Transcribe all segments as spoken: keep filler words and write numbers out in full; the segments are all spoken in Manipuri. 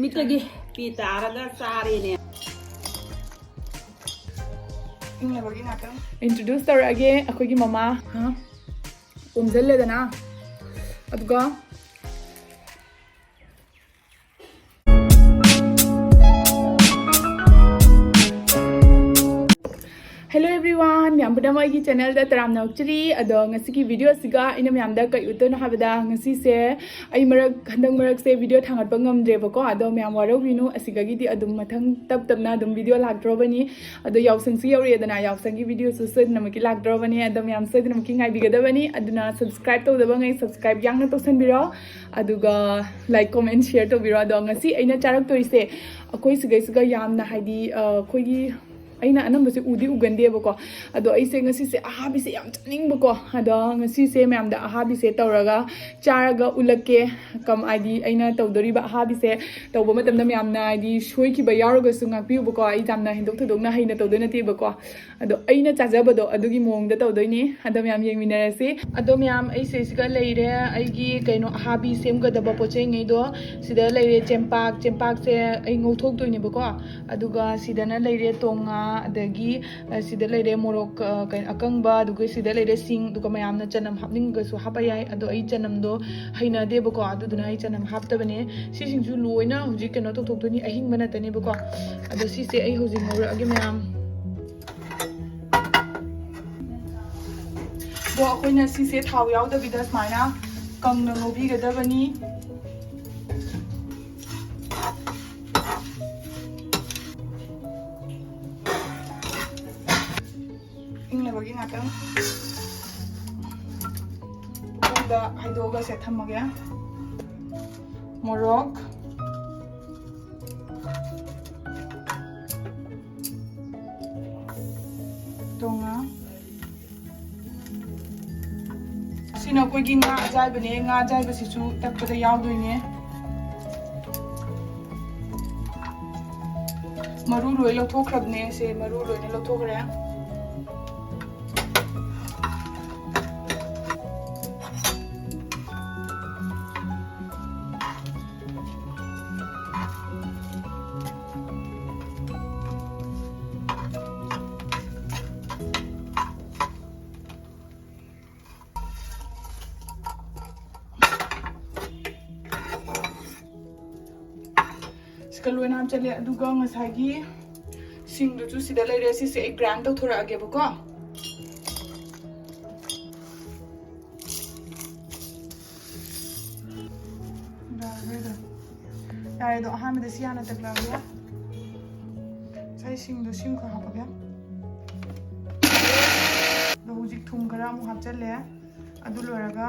ꯃꯤꯠꯇꯒꯤ ꯄꯤ ꯇꯥꯔꯒ ꯆꯥꯔꯦꯅꯦ꯫ ꯏꯪꯅꯕꯒꯤ ꯉꯥꯛꯇꯪ꯫ Introduce ꯇꯧꯔꯛꯑꯒꯦ ꯑꯩꯈꯣꯏꯒꯤ ꯃꯃꯥ꯫ ꯍꯥ? ꯑꯣꯝꯁꯤꯜꯂꯦꯗꯅ꯫ ꯑꯗꯨꯒ Hello everyone, ꯃꯌꯥꯝ ꯄꯨꯝꯅꯃꯛ ꯑꯩꯒꯤ channelꯗ ꯇꯔꯥꯝꯅ ꯑꯣꯛꯆꯔꯤ꯫ ꯑꯗꯣ ꯉꯁꯤꯒꯤ video ꯑꯁꯤꯒ ꯑꯩꯅ ꯃꯌꯥꯝꯗ ꯀꯩ ꯎꯠꯇꯣꯏꯅꯣ ꯍꯥꯏꯕꯗ, ꯉꯁꯤꯁꯦ ꯑꯩ ꯃꯔꯛ ꯍꯟꯗꯛ ꯃꯔꯛꯁꯦ video ꯊꯥꯡꯒꯠꯄ ꯉꯝꯗ꯭ꯔꯦꯕꯀꯣ꯫ ꯑꯗꯣ ꯃꯌꯥꯝ ꯋꯥꯔꯧꯕꯤꯅꯨ, ꯑꯁꯤꯗꯒꯤꯗꯤ ꯑꯗꯨꯝ ꯃꯊꯪ ꯇꯞ ꯇꯞꯅ ꯑꯗꯨꯝ video ꯂꯥꯛꯇ꯭ꯔꯕꯅꯤ꯫ ꯑꯗꯣ ꯌꯥꯎꯁꯪꯁꯨ ꯌꯧꯔꯛꯑꯦꯗꯅ, ꯌꯥꯎꯁꯪꯒꯤ videoꯁꯨ ꯁꯣꯏꯗꯅꯃꯛꯀꯤ ꯂꯥꯛꯇ꯭ꯔꯕꯅꯤ꯫ ꯑꯗꯣ ꯃꯌꯥꯝ ꯁꯣꯏꯗꯅꯃꯛꯀꯤ ꯉꯥꯏꯕꯤꯒꯗꯕꯅꯤ꯫ ꯑꯗꯨꯅ subscribe ꯇꯧꯗꯕꯉꯩ subscribe ꯌꯥꯡꯅ ꯇꯧꯁꯟꯕꯤꯔꯣ꯫ ꯑꯗꯨꯒ like, comment, share ꯇꯧꯕꯤꯔꯣ꯫ ꯑꯗꯣ ꯉꯁꯤ ꯑꯩꯅ ꯆꯥꯔꯛꯇꯣꯏꯁꯦ ꯑꯩꯈꯣꯏ ꯁꯤꯒꯩꯁꯤꯒ ꯌꯥꯝꯅ ꯍꯥꯏꯗꯤ, ꯑ, ꯑꯩꯈꯣꯏꯒꯤ ꯑꯩꯅ ꯑꯅꯝꯕꯁꯦ ꯎꯗꯤ ꯎꯒꯟꯗꯦꯕꯀꯣ꯫ ꯑꯗꯣ ꯑꯩꯁꯦ ꯉꯁꯤꯁꯦ ꯑꯍꯥꯕꯤꯁꯦ ꯌꯥꯝ ꯆꯥꯅꯤꯡꯕꯀꯣ꯫ ꯑꯗꯣ ꯉꯁꯤꯁꯦ ꯃꯌꯥꯝꯗ ꯑꯍꯥꯕꯤꯁꯦ ꯇꯧꯔꯒ ꯆꯥꯔꯒ ꯎꯠꯂꯛꯀꯦ꯫ ꯀꯝ-, ꯍꯥꯏꯗꯤ ꯑꯩꯅ ꯇꯧꯗꯣꯔꯤꯕ ꯑꯍꯥꯕꯤꯁꯦ ꯇꯧꯕ ꯃꯇꯝꯗ ꯃꯌꯥꯝꯅ ꯍꯥꯏꯗꯤ ꯁꯣꯏꯈꯤꯕ ꯌꯥꯎꯔꯒꯁꯨ ꯉꯥꯛꯄꯤꯌꯨꯕꯀꯣ꯫ ꯑꯩ ꯌꯥꯝꯅ ꯍꯦꯟꯗꯣꯛ ꯊꯣꯏꯗꯣꯛꯅ ꯍꯩꯅ ꯇꯧꯗꯣꯏ ꯅꯠꯇꯦꯕꯀꯣ꯫ ꯑꯗꯣ ꯑꯩꯅ ꯆꯥꯖꯕꯗꯣ ꯑꯗꯨꯒꯤ ꯃꯑꯣꯡꯗ ꯇꯧꯗꯣꯏꯅꯦ꯫ ꯑꯗꯣ ꯃꯌꯥꯝ ꯌꯦꯡꯃꯤꯟꯅꯔꯁꯤ꯫ ꯑꯗꯣ ꯃꯌꯥꯝ ꯑꯩ ꯁꯤꯗꯩꯁꯤꯒ ꯂꯩꯔꯦ ꯑꯩꯒꯤ ꯀꯩꯅꯣ ꯑꯍꯥꯕꯤ ꯁꯦꯝꯒꯗꯕ ꯄꯣꯠ ꯆꯩꯉꯩꯗꯣ꯫ ꯁꯤꯗ ꯂꯩꯔꯦ ꯆꯦꯡꯄꯥꯛ, ꯆꯦꯡꯄꯥꯛꯁꯦ ꯑꯩ ꯉꯧꯊꯣꯛꯇꯣꯏꯅꯦꯕꯀꯣ꯫ ꯑꯗꯨꯒ ꯁꯤꯗꯅ ꯂꯩꯔꯦ ꯇꯣꯡꯉꯥ, ꯑꯗꯒꯤ, ꯑ, ꯁꯤꯗ ꯂꯩꯔꯦ ꯃꯣꯔꯣꯛ, ꯑ, ꯀꯩꯅꯣ, ꯑꯀꯪꯕ, ꯑꯗꯨꯒ ꯁꯤꯗ ꯂꯩꯔꯦ ꯁꯤꯡ, ꯑꯗꯨꯒ ꯃꯌꯥꯝꯅ ꯆꯅꯝ ꯍꯥꯞꯅꯤꯡꯉꯒꯁꯨ ꯍꯥꯞꯄ ꯌꯥꯏ꯫ ꯑꯗꯣ ꯑꯩ ꯆꯅꯝꯗꯣ ꯍꯩꯅꯗꯦꯕꯀꯣ, ꯑꯗꯨꯗꯨꯅ ꯑꯩ ꯆꯅꯝ ꯍꯥꯞꯇꯕꯅꯦ꯫ ꯁꯤꯁꯤꯡꯁꯨ ꯂꯣꯏꯅ ꯍꯧꯖꯤꯛ ꯀꯩꯅꯣ ꯇꯧꯊꯣꯛꯇꯣꯏꯅꯤ, ꯑꯍꯤꯡꯕ ꯅꯠꯇꯅꯦꯕꯀꯣ꯫ ꯑꯗꯣ ꯁꯤꯁꯦ ꯑꯩ ꯍꯧꯖꯤꯛ ꯉꯧꯔꯛꯑꯒꯦ ꯃꯌꯥꯝ꯫ ꯑꯗꯣ ꯑꯩꯈꯣꯏꯅ ꯁꯤꯁꯦ ꯊꯥꯎ ꯌꯥꯎꯗꯕꯤꯗ ꯁꯨꯃꯥꯏꯅ ꯀꯪꯅ ꯉꯧꯕꯤꯒꯗꯕꯅꯤ꯫ ꯏꯪꯅꯕꯒꯤ ꯉꯥꯛꯇꯪ ꯄꯨꯈꯝꯗ ꯍꯩꯗꯣꯛꯑꯒ ꯁꯦ ꯊꯝꯃꯒꯦ꯫ ꯃꯣꯔꯣꯛ, ꯇꯣꯡꯉꯥ, ꯁꯤꯅ ꯑꯩꯈꯣꯏꯒꯤ ꯉꯥ ꯑꯖꯥꯏꯕꯅꯦ꯫ ꯉꯥ ꯑꯖꯥꯏꯕꯁꯤꯁꯨ ꯇꯛꯄꯗ ꯌꯥꯎꯗꯣꯏꯅꯦ꯫ ꯃꯔꯨ ꯂꯣꯏ ꯂꯧꯊꯣꯛꯈ꯭ꯔꯕꯅꯦ꯫ ꯁꯦ ꯃꯔꯨ ꯂꯣꯏꯅ ꯂꯧꯊꯣꯛꯈ꯭ꯔꯦ꯫ ꯁꯤꯒ ꯂꯣꯏꯅ ꯍꯥꯞꯆꯜꯂꯦ꯫ ꯑꯗꯨꯒ ꯉꯁꯥꯏꯒꯤ ꯁꯤꯡꯗꯨꯁꯨ ꯁꯤꯗ ꯂꯩꯔꯦ꯫ ꯁꯤꯁꯦ ꯑꯩ ꯒ꯭ꯔꯥꯏꯟ ꯇꯧꯊꯣꯔꯛꯑꯒꯦꯕꯀꯣ꯫ ꯌꯥꯔꯦ, ꯂꯣꯏꯔꯦ꯫ ꯌꯥꯔꯦ, ꯑꯗꯣ ꯑꯍꯥꯟꯕꯗ ꯁꯤ ꯍꯥꯟꯅ ꯇꯛꯂꯛꯑꯒꯦ꯫ ꯉꯁꯥꯏ ꯁꯤꯡꯗꯣ ꯁꯤꯃꯈꯛ ꯍꯥꯞꯄꯒꯦ꯫ ꯑꯗꯣ ꯍꯧꯖꯤꯛ ꯊꯨꯝ ꯈꯔ ꯑꯃꯨꯛ ꯍꯥꯞꯆꯜꯂꯦ꯫ ꯑꯗꯨ ꯂꯣꯏꯔꯒ,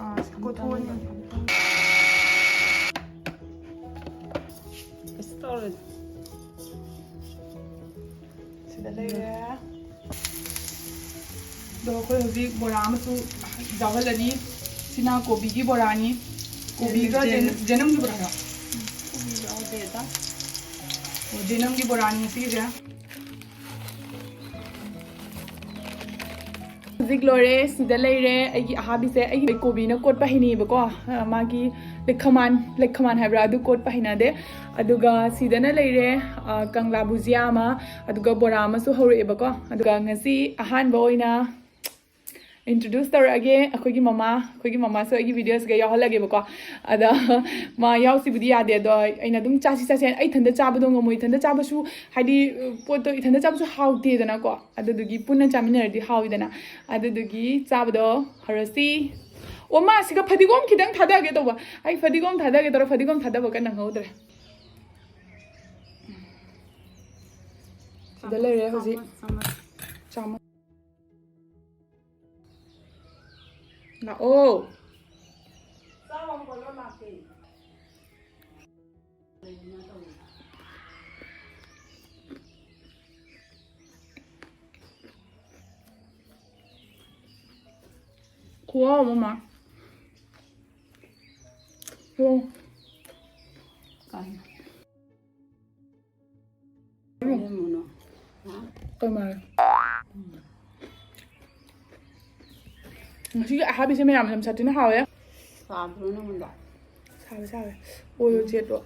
ꯑꯥ, ꯀꯣꯊꯣꯛꯑꯅꯤ꯫ ꯀꯩꯁꯨ ꯇꯧꯔꯣꯏꯗ꯫ ꯁꯤꯗ ꯂꯩꯔꯦ꯫ ꯑꯗꯣ ꯑꯩꯈꯣꯏ ꯍꯧꯖꯤꯛ ꯕꯣꯔꯥ ꯑꯃꯁꯨ ꯌꯥꯎꯍꯜꯂꯅꯤ꯫ ꯁꯤꯅ ꯀꯣꯕꯤꯒꯤ ꯕꯣꯔꯥꯅꯤ꯫ ꯀꯣꯕꯤꯒ ꯖꯦꯟ-, ꯖꯦꯅꯨꯝꯒꯤ ꯕꯣꯔꯥꯔꯣ? ꯀꯣꯕꯤ ꯌꯥꯎꯗꯦꯗ꯫ ꯑꯣ, ꯖꯦꯅꯨꯝꯒꯤ ꯕꯣꯔꯥꯅꯤ ꯉꯁꯤꯒꯤꯁꯦ꯫ ꯍꯧꯖꯤꯛ ꯂꯣꯏꯔꯦ, ꯁꯤꯗ ꯂꯩꯔꯦ ꯑꯩꯒꯤ ꯑꯍꯥꯕꯤꯁꯦ꯫ ꯑꯩꯒꯤ ꯀꯣꯕꯤꯅ ꯀꯣꯠꯄ ꯍꯩꯅꯩꯌꯦꯕꯀꯣ, ꯑ, ꯃꯥꯒꯤ ꯂꯩꯈꯃꯥꯟ, ꯂꯩꯈꯃꯥꯟ ꯍꯥꯏꯕ꯭ꯔꯥ, ꯑꯗꯨ ꯀꯣꯠꯄ ꯍꯩꯅꯗꯦ꯫ ꯑꯗꯨꯒ ꯁꯤꯗꯅ ꯂꯩꯔꯦ, ꯑ, ꯀꯪꯂꯥ ꯕꯨꯖꯤꯌꯥ ꯑꯃ, ꯑꯗꯨꯒ ꯕꯣꯔꯥ ꯑꯃꯁꯨ ꯍꯧꯔꯛꯑꯦꯕꯀꯣ꯫ ꯑꯗꯨꯒ ꯉꯁꯤ ꯑꯍꯥꯟꯕ ꯑꯣꯏꯅ introduce ꯇꯧꯔꯛꯑꯒꯦ ꯑꯩꯈꯣꯏꯒꯤ ꯃꯃꯥ꯫ ꯑꯩꯈꯣꯏꯒꯤ ꯃꯃꯥꯁꯨ ꯑꯩꯒꯤ videoꯁꯤꯒ ꯌꯥꯎꯍꯜꯂꯒꯦꯕꯀꯣ꯫ ꯑꯗ ꯃꯥ ꯌꯥꯎꯁꯤꯕꯨꯗꯤ ꯌꯥꯗꯦ, ꯑꯗꯣ ꯑꯩꯅ ꯑꯗꯨꯝ ꯆꯥꯁꯤ ꯆꯥꯁꯤ ꯍꯥꯏꯅ, ꯑꯩ ꯏꯊꯟꯇ ꯆꯥꯕꯗꯣ ꯉꯝꯃꯣꯏ꯫ ꯏꯊꯟꯇ ꯆꯥꯕꯁꯨ ꯍꯥꯏꯗꯤ, ꯄꯣꯠꯇꯣ ꯏꯊꯟꯇ ꯆꯥꯕꯁꯨ ꯍꯥꯎꯇꯦꯗꯅꯀꯣ꯫ ꯑꯗꯨꯗꯨꯒꯤ ꯄꯨꯟꯅ ꯆꯥꯃꯤꯟꯅꯔꯗꯤ ꯍꯥꯎꯏꯗꯅ꯫ ꯑꯗꯨꯗꯨꯒꯤ ꯆꯥꯕꯗꯣ ꯍꯧꯔꯁꯤ꯫ ꯑꯣ, ꯃꯥ ꯁꯤꯒ ꯐꯗꯤꯒꯣꯝ ꯈꯤꯇꯪ ꯊꯥꯗꯒꯦ ꯇꯧꯕ꯫ ꯑꯩ ꯐꯗꯤꯒꯣꯝ ꯊꯥꯗꯒꯦ ꯇꯧꯔ ꯐꯗꯤꯒꯣꯝ ꯊꯥꯗꯕ ꯀꯟꯅ ꯅꯪꯍꯧꯗ꯭ꯔꯦ꯫ ꯁꯤꯗ ꯂꯩꯔꯦ ꯍꯧꯖꯤꯛ꯫ ꯆꯥꯃꯁ, ꯆꯥꯃꯁ꯫ ꯆꯥꯃꯁ꯫ ꯂꯥꯛꯑꯣ꯫ ꯈꯨꯍꯥꯎ ꯑꯃ꯫ ꯎꯝ꯫ ꯀꯩ ꯃꯥꯜꯂꯦ? ꯉꯁꯤꯒꯤ ꯑꯍꯥꯕꯤꯁꯦ ꯃꯌꯥꯝ ꯌꯥꯝ ꯁꯥꯊꯤꯅ ꯍꯥꯎꯋꯦ꯫ ꯁꯥꯗ꯭ꯔꯣ ꯅꯉꯣꯟꯗ? ꯁꯥꯕ ꯁꯥꯕ꯫ ꯑꯣꯏꯔꯣ ꯖꯦꯠꯂꯣ꯫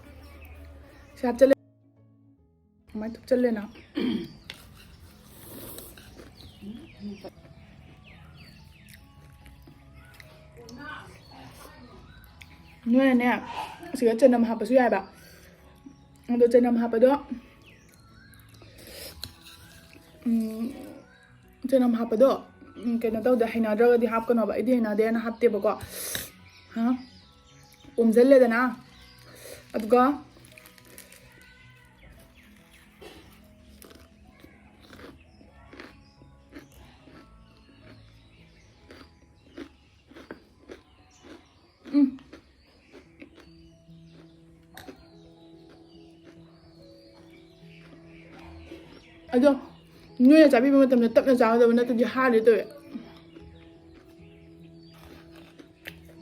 ꯁꯤ ꯍꯥꯞꯆꯜꯂꯦ꯫ ꯀꯃꯥꯏꯅ ꯊꯨꯞꯆꯜꯂꯦꯅ? ꯅꯣꯏꯅꯅꯦ, ꯁꯤꯗ ꯆꯅꯝ ꯍꯥꯞꯄꯁꯨ ꯌꯥꯏꯕ꯫ ꯑꯗꯣ ꯆꯅꯝ ꯍꯥꯞꯄꯗꯣ, ꯎꯝ, ꯆꯅꯝ ꯍꯥꯞꯄꯗꯣ, ꯎꯝ, ꯀꯩꯅꯣ ꯇꯧꯗꯦ, ꯍꯩꯅꯗ꯭ꯔꯒꯗꯤ ꯍꯥꯞꯀꯅꯣꯕ꯫ ꯑꯩꯗꯤ ꯍꯩꯅꯗꯦꯅ ꯍꯥꯞꯇꯦꯕꯀꯣ꯫ ꯍꯥ? ꯑꯣꯝꯖꯜꯂꯦꯗꯅ, ꯑꯗꯨꯒ ꯎꯝ꯫ ꯑꯗꯣ ꯅꯣꯏꯅ ꯆꯥꯕꯤꯕ ꯃꯇꯝꯗ ꯇꯞꯅ ꯆꯥꯒꯗꯕ, ꯅꯠꯇ꯭ꯔꯗꯤ ꯍꯥꯔꯦ ꯇꯧꯋꯦ꯫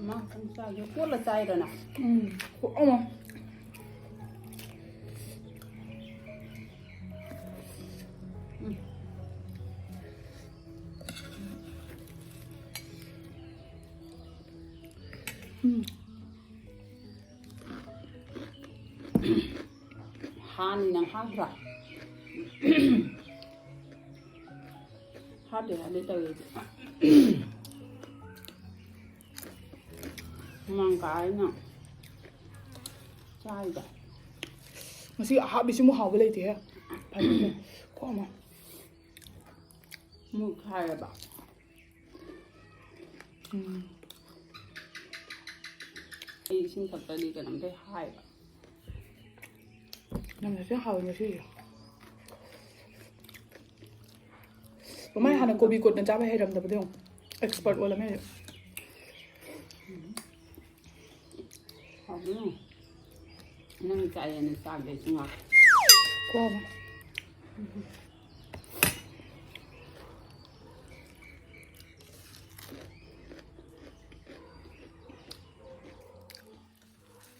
ꯃꯥ ꯈꯛꯇꯪ ꯆꯥꯒꯦ꯫ ꯀꯣꯠꯂ ꯆꯥꯏꯔꯅ? ꯎꯝ꯫ ꯀꯣꯠꯂꯣ꯫ ꯎꯝ꯫ ꯎꯝ꯫ ꯍꯥꯟꯅꯤ ꯅꯪ ꯍꯥꯞꯄ꯭ꯔꯥ? ꯍꯥꯞꯇꯦ, ꯍꯥꯞꯇꯦ ꯇꯧꯔꯤꯁꯦ꯫ ꯍꯨꯃꯥꯡ ꯀꯥꯏꯅ ꯆꯥꯏꯗ꯫ ꯉꯁꯤ ꯑꯍꯥꯕꯤꯁꯤꯃꯨꯛ ꯍꯥꯎꯕ ꯂꯩꯇꯦꯍꯦ꯫ ꯐꯖꯅ ꯈꯣꯛꯑꯝꯃꯣ꯫ ꯃꯨꯛ ꯍꯥꯏꯔꯕ? ꯎꯝ꯫ ꯑꯩ ꯏꯁꯤꯡ ꯊꯛꯇ꯭ꯔꯗꯤ ꯀꯩꯅꯣꯝꯇ ꯍꯥꯏꯕ꯫ ꯌꯥꯝꯅꯁꯨ ꯍꯥꯎꯋꯦ ꯉꯁꯤꯁꯦ꯫ ꯃꯃꯥꯏ ꯍꯥꯟꯅ ꯀꯣꯕꯤ ꯀꯣꯠꯅ ꯆꯥꯕ ꯍꯩꯔꯝꯗꯕꯗꯣ ꯌꯦꯡꯉꯨ꯫ ꯑꯦꯛꯁꯄꯔꯠ ꯑꯣꯜꯂꯝꯃꯦ ꯍꯧꯖꯤꯛ꯫ ꯍꯥꯎꯕ꯭ꯔꯣ? ꯅꯪ ꯆꯥꯏꯌꯦꯅ ꯆꯥꯗꯦ ꯁꯤ ꯉꯥ꯫ ꯀꯣꯕ꯫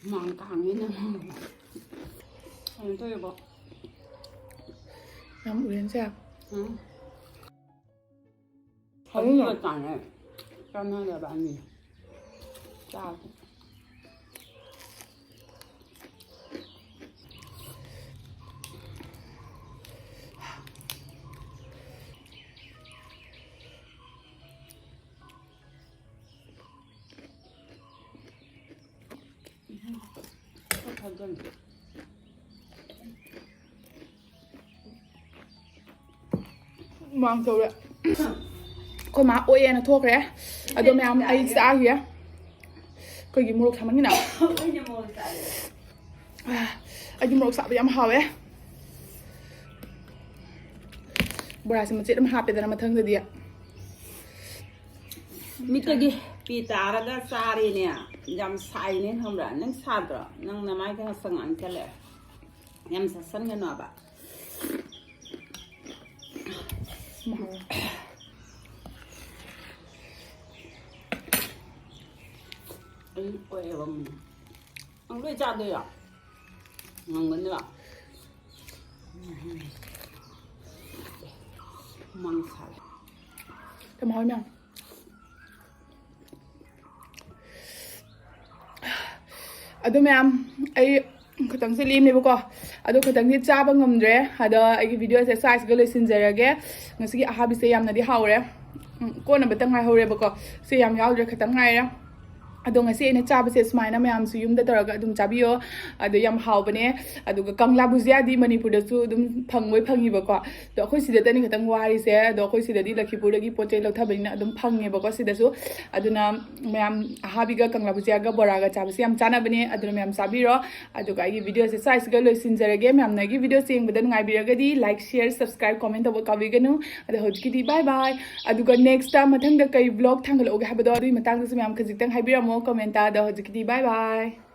ꯍꯨꯃꯥꯡ ꯀꯥꯡꯉꯦ ꯅꯪ꯫ ꯀꯩꯅꯣ ꯇꯧꯋꯦꯕꯣ꯫ ꯌꯥꯝ ꯎꯔꯦꯅꯁꯦ꯫ ꯎꯝ꯫ ꯍꯥꯎꯅ꯫ ꯑꯗꯨꯒ ꯆꯥꯅꯩ꯫ ꯆꯥꯟꯅꯗꯕ ꯑꯅꯤ꯫ ꯆꯥꯁꯦ꯫ ꯊꯥꯖꯤꯜꯂꯦ꯫ ꯃꯥꯡ ꯇꯧꯔꯦ꯫ ꯑꯩꯈꯣꯏ ꯃꯥ ꯑꯣꯛꯑꯦꯅ ꯊꯣꯛꯈ꯭ꯔꯦ꯫ ꯑꯗꯣ ꯃꯌꯥꯝ ꯑꯩ ꯆꯥꯈꯤꯌꯦ꯫ ꯑꯩꯈꯣꯏꯒꯤ ꯃꯣꯔꯣꯛ ꯁꯥꯃꯟꯒꯤꯅ꯫ ꯑꯩꯅ ꯃꯣꯔꯣꯛ ꯆꯥꯏꯌꯦ꯫ ꯑꯥ, ꯑꯩꯗꯤ ꯃꯣꯔꯣꯛ ꯁꯥꯕ ꯌꯥꯝ ꯍꯥꯎꯋꯦ꯫ ꯕꯣꯔꯥꯁꯦ ꯃꯆꯦꯠ ꯑꯃ ꯍꯥꯞꯄꯦꯗꯅ ꯃꯊꯪꯗꯗꯤ꯫ ꯃꯤꯠꯇꯒꯤ ꯄꯤ ꯇꯥꯔꯒ ꯆꯥꯔꯦꯅꯦ꯫ ꯌꯥꯝ ꯁꯥꯏꯅꯦ ꯈꯪꯕ꯭ꯔꯥ? ꯅꯪ ꯁꯥꯗ꯭ꯔꯣ? ꯅꯪ ꯅꯃꯥꯏꯗ ꯉꯁꯪ ꯉꯥꯡꯁꯜꯂꯛꯑꯦ꯫ ꯌꯥꯝ ꯆꯥꯁꯟꯒꯅꯣꯕ꯫ ꯑꯩ ꯑꯣꯏꯑꯦꯕ, ꯎꯝ꯫ ꯅꯪ ꯂꯣꯏ ꯆꯥꯗꯣꯏꯔꯣ? ꯉꯝꯒꯅꯤꯕ? ꯍꯨꯃꯥꯡ ꯁꯥꯔꯦ꯫ ꯌꯥꯝ ꯍꯥꯎꯋꯤ ꯃꯌꯥꯝ꯫ ꯑꯗꯣ ꯃꯌꯥꯝ, ꯑꯩ ꯈꯇꯪꯁꯦ ꯂꯦꯝꯃꯦꯕꯀꯣ꯫ ꯑꯗꯣ ꯈꯇꯪꯗꯤ ꯆꯥꯕ ꯉꯝꯗ꯭ꯔꯦ꯫ ꯑꯗꯣ ꯑꯩꯒꯤ ꯚꯤꯗꯤꯑꯣꯁꯦ ꯁ꯭ꯋꯥꯏꯁꯤꯒ ꯂꯣꯏꯁꯤꯟꯖꯔꯒꯦ꯫ ꯉꯁꯤꯒꯤ ꯑꯍꯥꯕꯤꯁꯦ ꯌꯥꯝꯅꯗꯤ ꯍꯥꯎꯔꯦ꯫ ꯎꯝ, ꯀꯣꯟꯅꯕꯇ ꯉꯥꯏꯍꯧꯔꯦꯕꯀꯣ꯫ ꯁꯤ ꯌꯥꯝ ꯌꯥꯎꯗ꯭ꯔꯦ, ꯈꯇꯪ ꯉꯥꯏꯔꯦ꯫ ꯑꯗꯣ ꯉꯁꯤ ꯑꯩꯅ ꯆꯥꯕꯁꯦ ꯁꯨꯃꯥꯏꯅ ꯃꯌꯥꯝꯁꯨ ꯌꯨꯝꯗ ꯇꯧꯔꯒ ꯑꯗꯨꯝ ꯆꯥꯕꯤꯌꯣ꯫ ꯑꯗꯣ ꯌꯥꯝ ꯍꯥꯎꯕꯅꯦ꯫ ꯑꯗꯨꯒ ꯀꯪꯂꯥ ꯕꯨꯖꯤꯌꯥꯗꯤ ꯃꯅꯤꯄꯨꯔꯗꯁꯨ ꯑꯗꯨꯝ ꯐꯪꯕꯣꯏ ꯐꯪꯉꯤꯕꯀꯣ꯫ ꯑꯗꯣ ꯑꯩꯈꯣꯏ ꯁꯤꯗꯇꯅꯤ ꯈꯤꯇꯪ ꯋꯥꯔꯤꯁꯦ꯫ ꯑꯗꯣ ꯑꯩꯈꯣꯏ ꯁꯤꯗꯗꯤ ꯂꯈꯤꯄꯨꯔꯗꯒꯤ ꯄꯣꯠ ꯆꯩ ꯂꯧꯊꯕꯅꯤꯅ ꯑꯗꯨꯝ ꯐꯪꯉꯦꯕꯀꯣ ꯁꯤꯗꯁꯨ꯫ ꯑꯗꯨꯅ ꯃꯌꯥꯝ ꯑꯍꯥꯕꯤꯒ ꯀꯪꯂꯥ ꯕꯨꯖꯤꯌꯥꯒ ꯕꯣꯔꯥꯒ ꯆꯥꯕꯁꯦ ꯌꯥꯝ ꯆꯥꯅꯕꯅꯦ꯫ ꯑꯗꯨꯅ ꯃꯌꯥꯝ ꯆꯥꯕꯤꯔꯣ꯫ ꯑꯗꯨꯒ ꯑꯩꯒꯤ ꯚꯤꯗꯤꯑꯣꯁꯦ ꯁ꯭ꯋꯥꯏꯁꯤꯒ ꯂꯣꯏꯁꯤꯟꯖꯔꯒꯦ꯫ ꯃꯌꯥꯝꯅ ꯑꯩꯒꯤ ꯚꯤꯗꯤꯑꯣꯁꯦ ꯌꯦꯡꯕꯗ ꯅꯨꯡꯉꯥꯏꯕꯤꯔꯒꯗꯤ like, share, subscribe, comment ꯇꯧꯕ ꯀꯥꯎꯕꯤꯒꯅꯨ꯫ ꯑꯗꯣ ꯍꯧꯖꯤꯛꯀꯤꯗꯤ bye bye꯫ ꯑꯗꯨꯒ next ꯃꯊꯪꯗ ꯀꯩ vlog ꯊꯥꯡꯒꯠꯂꯛꯎꯒꯦ ꯍꯥꯏꯕꯗꯣ ꯑꯗꯨꯒꯤ ꯃꯇꯥꯡꯗꯁꯨ ꯃꯌꯥꯝ ꯈꯖꯤꯛꯇꯪ ꯍꯥꯏꯕꯤꯔꯝꯃꯣ comment꯫ ꯑꯗꯣ ꯍꯧꯖꯤꯛꯀꯤꯗꯤ bye bye꯫